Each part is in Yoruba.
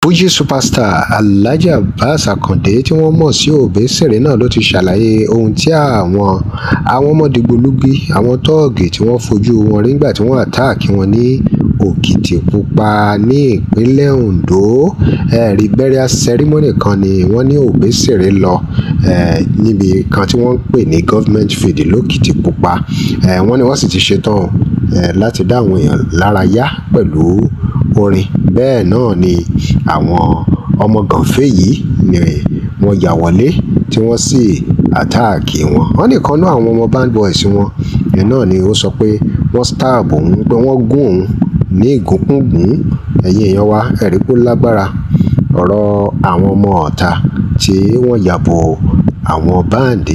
Fuji superstar Alhaji Abbas Akande, tí wọ́n mọ̀ sí Obesere náà ló ti ṣàlàyé ohun tí àwọn ọmọ dìgbòlugi, àwọn tóògì tí wọ́n fojú wọn rí nígbà tí wọ́n attack wọn ní Òkìtìpupa ní ìpínlẹ̀ Ondo. Ẹ̀rí burial ceremony kan ni wọ́n ní Obesere lọ níbi kan tí wọ́n ń pè ní Government Field lÓkìtìpupa. Wọ́n ní wọ́n sì ti ṣetán láti dá àwọn èèyàn lára yá pẹ̀lú orin. Bẹ́ẹ̀ náà ni àwọn ọmọ gànfẹ́ yìí ni wọ́n ya wọlé tí wọ́n sì attack wọn. Wọ́n ní ìkan nínú àwọn ọmọ band boys wọn náà ni ó sọ pé wọ́n stab òun, pé wọ́n gún òun ní ìgúnkúngùn. Ẹ̀yin èèyàn wa, ẹ̀rí pé ó lágbára ọ̀rọ̀ àwọn ọmọ ọ̀ta tí wọ́n ya bo àwọn band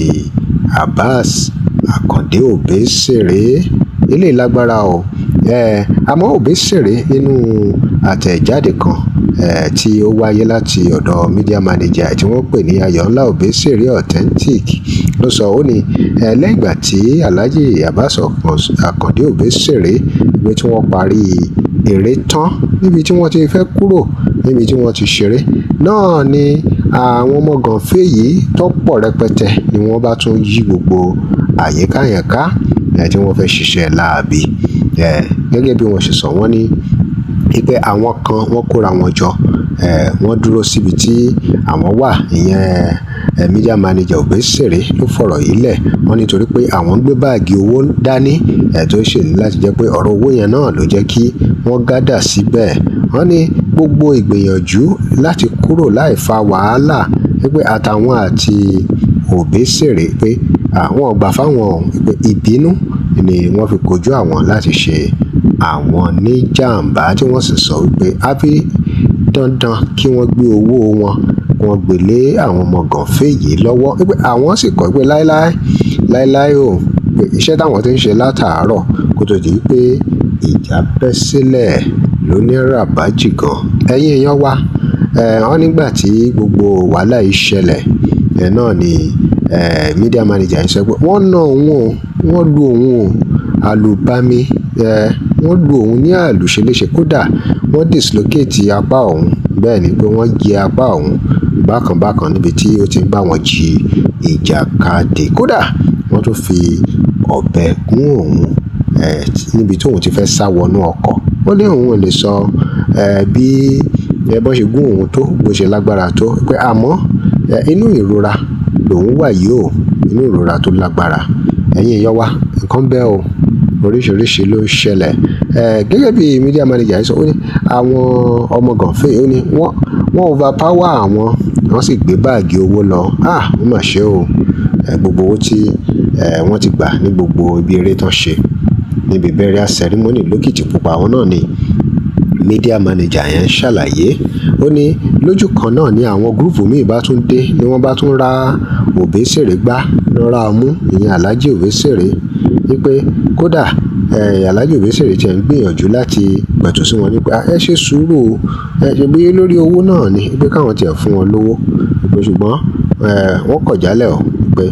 Abbas Akande Obesere. Eléyìí lágbára o. Àmọ́ Obesere nínú àtẹ̀jáde kan tí ó wáyé láti ọ̀dọ̀ media manager tí wọ́n pè ní Ayọ̀ńlá Obesere Authentic ló sọ. Ó ní lẹ́yìn ìgbà tí Alhaji Abbas Akande Obesere pé tí wọ́n parí eré tán níbi tí wọ́n ti fẹ́ kúrò níbi tí wọ́n ti ṣeré náà ni àwọn ọmọ gànfẹ́ yìí tó pọ̀ rẹpẹtẹ ni wọ́n bá tún yí gbogbo àyíká yẹn ká tí wọ́n fẹ́ ṣiṣẹ́ láabi. Gẹ́gẹ́ bí wọ́n ṣe sọ, wọ́n ní pé àwọn kan wọ́n kóra wọn jọ, wọ́n dúró síbi tí àwọn wà. Ìyẹn media manager Obesere ló fọ̀rọ̀ yìí lẹ̀. Wọ́n nítorí pé àwọn ń gbé báàgì owó dání, tó ṣe ní láti jẹ́ pé ọ̀rọ̀ owó yẹn náà ló jẹ́ kí wọ́n gádà síbẹ̀. Wọ́n ní gbogbo ìgbìyànjú láti kúrò láì fa wàhálà wípé àtàwọn àti Obesere pé àwọn ò gbà fáwọn, pé ìbínú ni wọ́n fi kojú àwọn láti ṣe àwọn ní jàǹbá, tí wọ́n sì sọ wípé àfi dandan kí wọ́n gbé owó wọn, wọ́n gbé lé àwọn ọmọ gànfẹ́ yìí lọ́wọ́, wípé àwọn sì kọ̀ pé láéláé láéláé o, pé iṣẹ́ táwọn ti ń ṣe látàárọ̀ kó tó di pé ìjà bẹ́ sílẹ̀ ló ní ràbájì gan. Ẹ̀yin èèyàn wa, wọ́n nígbà tí gbogbo wàhálà yìí ṣẹlẹ̀ náà ni media manager yìí sọ pé wọ́n na òun o, wọ́n lu òun o, àlùbami, wọ́n lu òun ní àlùṣeléṣe, kódà wọ́n dislocate apá òun. Bẹ́ẹ̀ ni pé wọ́n yẹ apá òun bákan bákan níbi tí ó ti ń bá wọn jí ìjàkadì, kódà wọ́n tún fi ọ̀bẹ gún òun níbi tí òun ti fẹ́ sá wọnú ọkọ̀. Ó ní òun ò lè sọ bí bọ́n ṣe gún òun tó, bó ṣe lágbára tó, pé àmọ́ inú ìrora lòun wà yìí o, inú ìrora tó lágbára. Ẹ̀yin èèyàn wa, nǹkan bẹ́ẹ̀ o, oríṣiríṣi ló ń ṣẹlẹ̀. Gẹ́gẹ́ bí media manager yìí sọ, ó ní àwọn ọmọ gànfẹ́, ó ní wọ́n overpower àwọn, wọ́n sì gbé báàgì owó lọ. Ah, ó mà ṣe o. Gbogbo owó tí wọ́n ti gbà ní gbogbo ibi eré tán ṣe níbi burial ceremony lÓkìtìpupa, àwọn náà ni media manager yẹn ṣàlàyé. Ó ní lójú kan náà ni àwọn group míì bá tún dé, ni wọ́n bá tún ra Obesere gbá lọ́ra mú, ìyẹn Alhaji Obesere, wípé kódà Alhaji Obesere tí ẹ̀ ń gbìyànjú láti pẹ̀tù sí wọn nípa ẹ ṣe sùúrù, ẹ ṣe bí lórí owó náà ni pé káwọn tiẹ̀ fún wọn lówó, pé ṣùgbọ́n wọ́n kọ̀ jálẹ̀ o, pé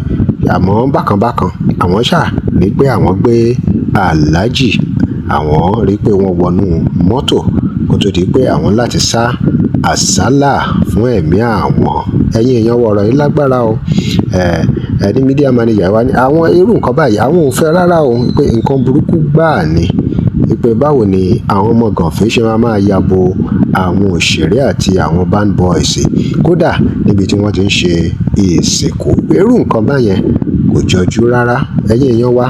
àmọ́ bákan bákan àwọn ṣà rí pé àwọn gbé Alhaji, àwọn rí pé wọ́n wọnú mọ́tò kó tó di pé àwọn láti sá àsálà fún ẹ̀mí àwọn. Ẹ̀yin èèyàn, ọ̀rọ̀ yìí lágbára o. Ní media manager wa ní àwọn irú nǹkan báyìí àwọn ò fẹ́ rárá o, pé nǹkan burúkú gbáà ni, wípé báwo ni àwọn ọmọ gànfẹ́ ṣe máa máa ya bo àwọn òṣèré àti àwọn band boys, kódà níbi tí wọ́n ti ń ṣe ìsìnkú. Irú nǹkan báyẹn kò jọjú rárá. Ẹ̀yin èèyàn wa,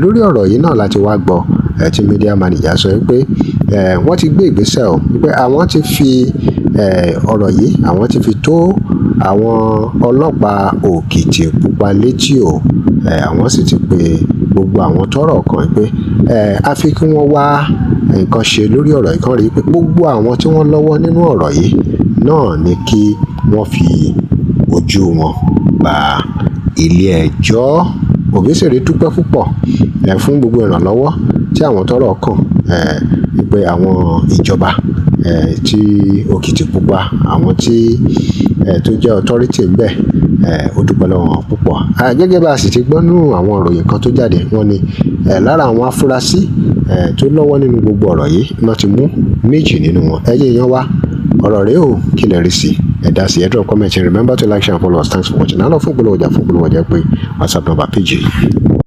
lórí ọ̀rọ̀ yìí náà láti wá gbọ́ tí media manager sọ wípé wọ́n ti gbé ìgbésẹ̀ o, wípé àwọn ti fi ọ̀rọ̀ yìí, àwọn ti fi tó àwọn ọlọ́pàá Òkìtìpupa létí o. Àwọn sì ti pe gbogbo àwọn tọ́rọ̀ kàn pé àfi kí wọ́n wá nǹkan ṣe lórí ọ̀rọ̀ yìí, kàn rí pé gbogbo àwọn tí wọ́n lọ́wọ́ nínú ọ̀rọ̀ yìí náà ni kí wọ́n fi ojú wọn gba ilé ẹjọ́. Obesere dúpẹ́ púpọ̀ fún gbogbo ìrànlọ́wọ́ tí àwọn tọ́rọ̀ kàn, wípé àwọn ìjọba tí Òkìtìpupa, àwọn tí tó jẹ́ authority ń bẹ̀, ó dúpẹ́ lọ́wọ́ wọn púpọ̀. Gẹ́gẹ́ bá a sì ti gbọ́ nínú àwọn ìròyìn kan tó jáde, wọ́n ní lára àwọn afurasí tó lọ́wọ́ nínú gbogbo ọ̀rọ̀ yìí, wọ́n ti mú méjì nínú wọn. Ẹ̀yin èèyàn wa, Ọ̀rọ̀ rèé o, kí lẹ rí sí? Ẹ dá sí, ẹ drop comment. Remember to like, share and follow us. Thanks for watching. Náà lọ fún ìpolówó ọjà, fún ìpolówó ọjà, pé WhatsApp number page yìí.